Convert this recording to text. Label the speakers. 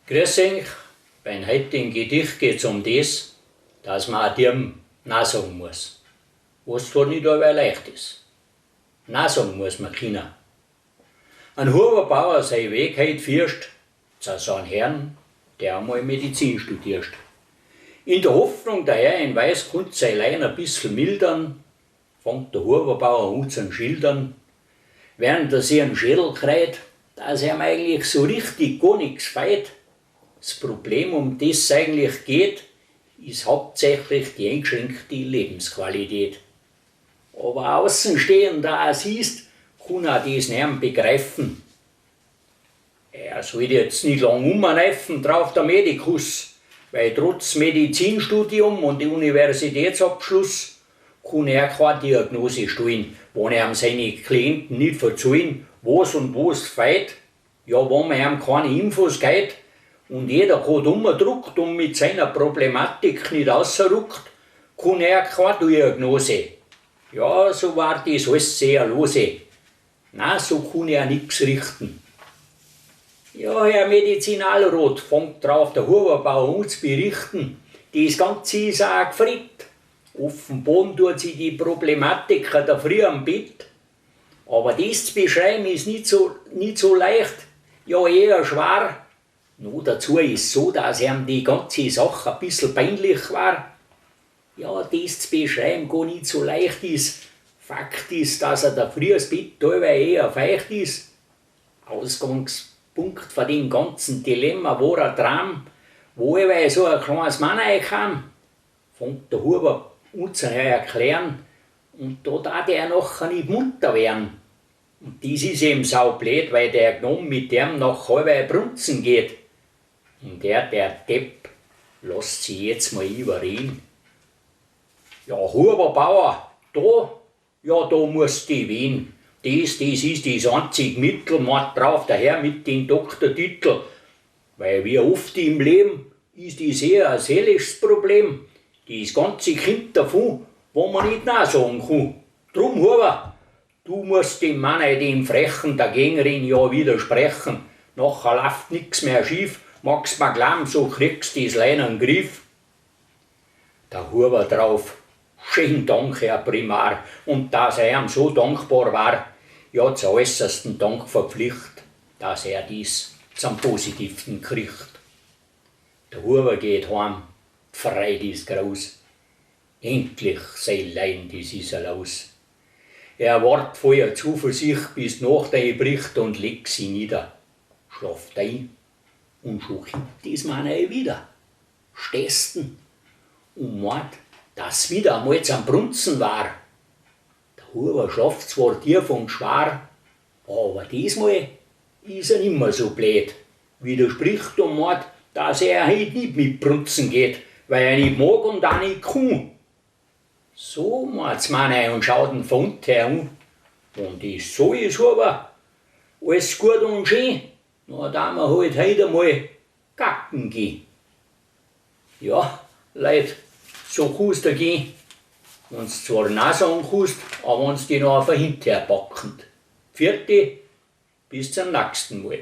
Speaker 1: Grüß euch, beim heutigen Gedicht geht's um das, dass man auch dem Nein sagen muss. Was zwar nicht allweil leicht ist. Nein sagen muss man können. Ein Huberbauer sein Weg heit führst zu so einem Herrn, der einmal Medizin studierst. In der Hoffnung, der Herr in Weiß kunnt sein Lein ein bissl mildern, fängt der Huberbauer an zu schildern, während er sich einen Schädel kreit, dass ihm eigentlich so richtig gar nix feit. Das Problem, um das es eigentlich geht, ist hauptsächlich die eingeschränkte Lebensqualität. Aber Außenstehender auch siehst, kann auch das nicht begreifen. Er sollte jetzt nicht lang umneifen drauf der Medikus, weil trotz Medizinstudium und Universitätsabschluss kann er keine Diagnose stellen, wenn ihm seine Klienten nicht verzeihen, was und was fehlt, ja, wenn man ihm keine Infos gibt und jeder grad umdruckt und mit seiner Problematik nicht rausrückt, kann er keine Diagnose. Ja, so war das alles sehr lose. Na, so kann er nix richten. Ja, Herr Medizinalrat, fängt drauf der Huberbauer an zu berichten, das Ganze ist auch gefrit. Offenbar tut sich die Problematik da früh am Bett. Aber das zu beschreiben ist nicht so leicht, ja eher schwer. Noch dazu ist so, dass ihm die ganze Sache ein bissl peinlich war. Ja, das zu beschreiben gar nicht so leicht ist. Fakt ist, dass er da früh das Bett allweil eher feucht ist. Ausgangspunkt von dem ganzen Dilemma war ein Traum, wo allweil so ein kleines Mann reinkam. Fängt der Huber an zu erklären und da tat er nachher nicht munter werden. Und das ist eben saublöd, weil der Gnom mit dem nach allweil brunzen geht. Und der Depp, lasst sich jetzt mal überreden. Ja, Huberbauer, da, ja, da musst du wehen. Das ist das einzige Mittel, macht drauf der Herr mit dem Doktortitel. Weil wie oft im Leben ist das eher ein seelisches Problem. Das Ganze kommt davon, wo man nicht Nein sagen kann. Drum, Huber, du musst dem Mann, dem Frechen, dagegen ja widersprechen. Nachher läuft nix mehr schief, magst mir glauben, so kriegst du das Lein in den Griff. Der Huber drauf, schön Dank, Herr Primar, und dass er ihm so dankbar war, ja, zum äußersten Dank verpflichtet, dass er dies zum Positiven kriegt. Der Huber geht heim, die Freude ist groß. Endlich sein Lein, das ist er los. Er wart voller Zuversicht, bis die Nacht einbricht und legt sich nieder. Schlaft ein und schon kommt das Mann wieder. Stesten und meint, dass wieder einmal zum Brunzen war. Der Huber schlaft zwar tief und schwer, aber diesmal ist er nimmer so blöd. Widerspricht und meint, dass er heut nicht mit Brunzen geht, weil er nicht mag und auch nicht kann. So meint's Mann und schaut ihn von unten her an. Und das so ist, Huber, alles gut und schön, na da wir halt heut einmal gacken gehen. Ja, Leut, so kann's da gehen. Wenn's zwar Nein sagen kannst, aber wenn's dich noch von hinterher packen. Pfiat di, bis zum nächsten Mal.